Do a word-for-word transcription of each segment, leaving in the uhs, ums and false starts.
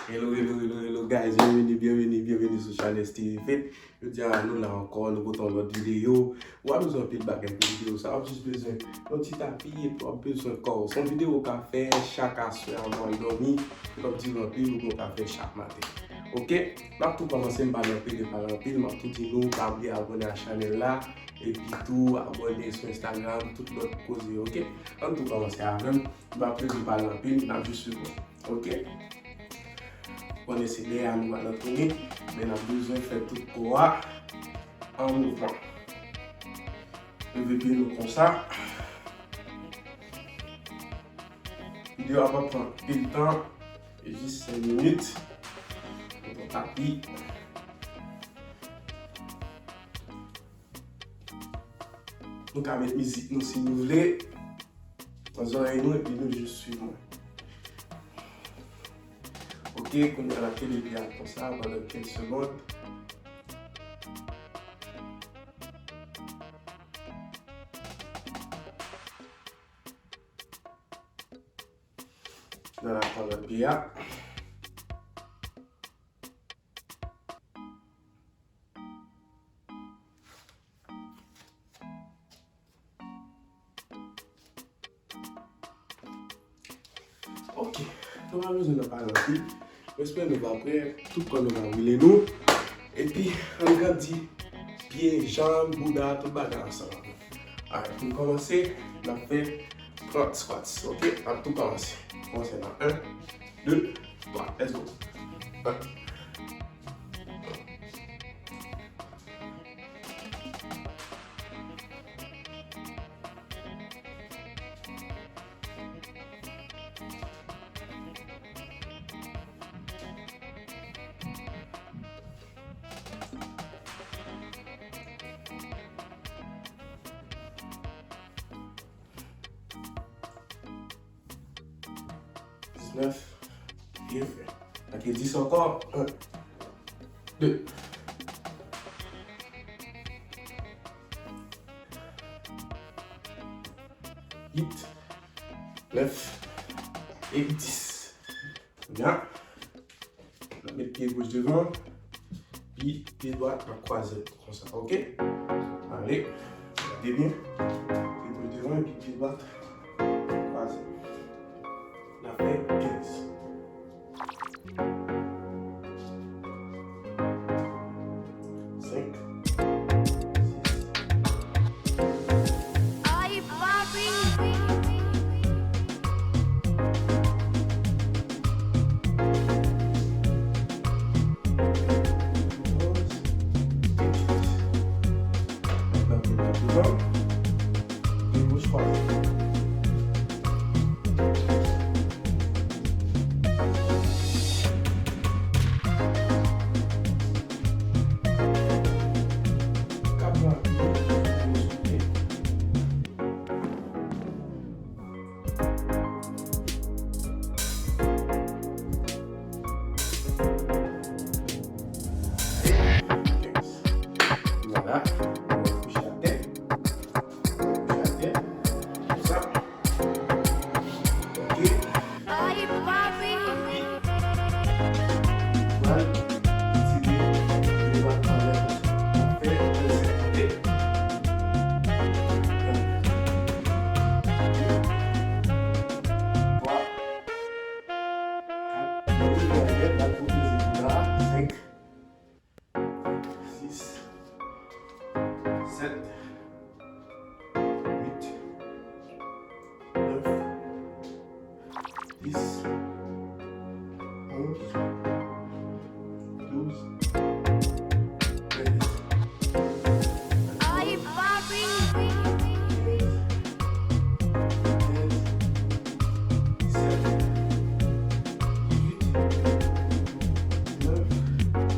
Hello, hello, hello, hello, guys. Byenveni, byenveni, byenveni sou chanèl Steeve Fit. Jodi a, nou la ankò, nou pote yon lòt videyo. Ou pa bezwen anpil bagay pou videyo sa. Ou jis bezwen yon ti tapi epi w ap bezwen kò w. Se yon videyo ou ka fè chak aswè anvan w al dòmi. Ou p ap dire anpil, ou ka fè chak maten. Oke? M ap tou kòmanse, m pa nan pede pale anpil, m ap tou di nou, pa bliye abòne a chanèl la, epi tou abòne sou Instagram, tout lòt koze, oke? Ann tou kòmanse avè m, m pa pede pale anpil, n ap jis swiv mwen, oke? Konnen se dèyè a nou pral antrene, men n ap bezwen fè tout kò a an mouvman. Leve pye nou konsa. Videyo a p ap pran anpil tan, e jis senk minit. Mete yon tapi. Nou ka met mizik nou si nou vle nan zòrèy nou epi nou jis swiv mwen. Oke, kounye a n ap kenbe pye a konsa pandan kenz segonn. N al pran lòt pye a. Oke, nou pa bezwen nan pale anpil. Mwen espere nou va prè, tout kò nou va woule nou. Epi, ann grandi pye, janm, bouda, tout bagay ansanm. Alright, pou n kòmanse, n ap fè trant squats, oke? N ap tou kòmanse. Kòmanse nan en, de, twa. Let's go. En. Diznèf. Byen fè. Anke dis ankò. En, de, uit, nèf e dis. Kounye a, n ap met pye goch devan, pi pye dwat n ap kwaze l konsa, oke? Ale, gade byen. Pye goch devan, epi pye dwat kwaze. N ap fè kenz. Senk, sis, Vwala, nou kouche atè. Kouche atè. Konsa. Oke. Pral tire leva anlè konsa. Fè trannsenk. Oke. Twa. Kat. Mete leva anlè, pral pwoteje bouda. Senk. Sis, sèt, uit, nèf, dis, onz, douz, trèz, kenz, sèz, dizuit, diznèf,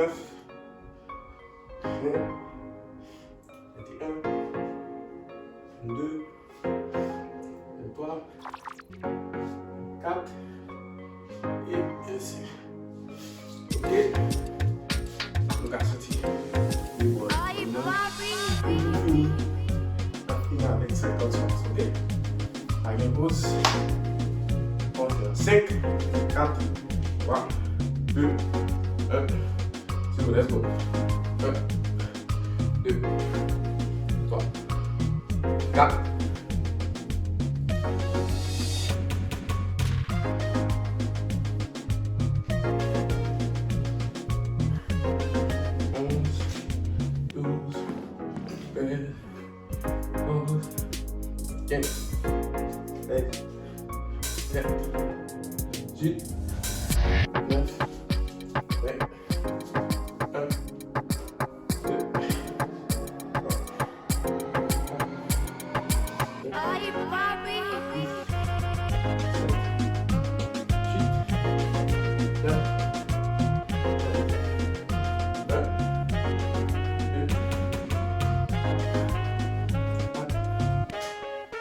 Nèf. Ven. Venteyen. Vennde. Venntwa. Kat. E vennsèt. Ok. Nou ka soti. Li bon. Fini. N ap fini avèk senkant sèt. Ok. Pa gen poz. Bon, se senk, kat, twa, de, en. Se bon, let's go. En, de, twa, kat. Onz, douz, trèz, kenz, sèz, sèt, dizuit, nèf, ven, en, de, twa, kat,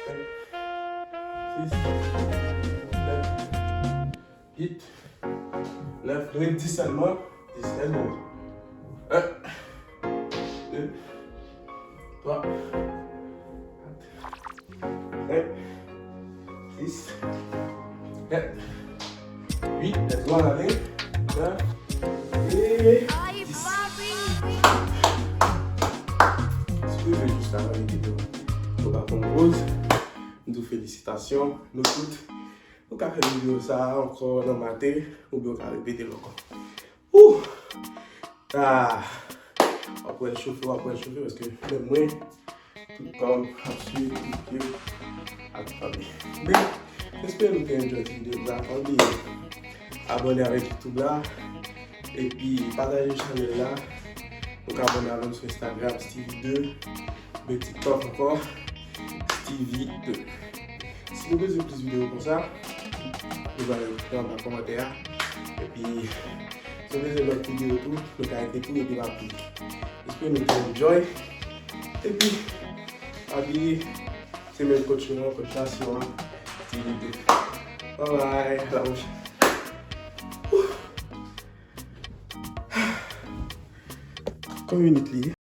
senk, uit, nèf. Nou ret dis sèlman. Dis, let's go. En, de, twa, kat, senk, sis, sèt, uit, let's go, ale. Nèf, e dis. Si w rive jis la nan videyo, ou pa pran poz, m di w felisitasyon, nou tout. Nou ka fè videyo sa a ankò nan maten, oubyen w ka repete l ankò. Ouh! Ah! W ap wè l chofe, w ap wè l chofe, paske menm mwen, tout kò m ap swiv, tout pye m ap tann. Men, m espere nou te enjoy ti videyo sa. Pa bliye abòne avèk YouTube la, epi pataje chanèl la. Nou ka abòne avè m sou Instagram, Steevie de, oubyen TikTok ankò, Steevie de. Si nou bezwen plis videyo konsa, nou va ekri anba kòmantè a. Epi, si nou bezwen lòt videyo tou, nou ka ekri tou epi n ap li. Espere nou te enjoy. Epi, pa bliye, se menm coach nou an, coach Nasyon an, Steevie de. Bye bye, a la pwochèn. Konbyen minit li ye?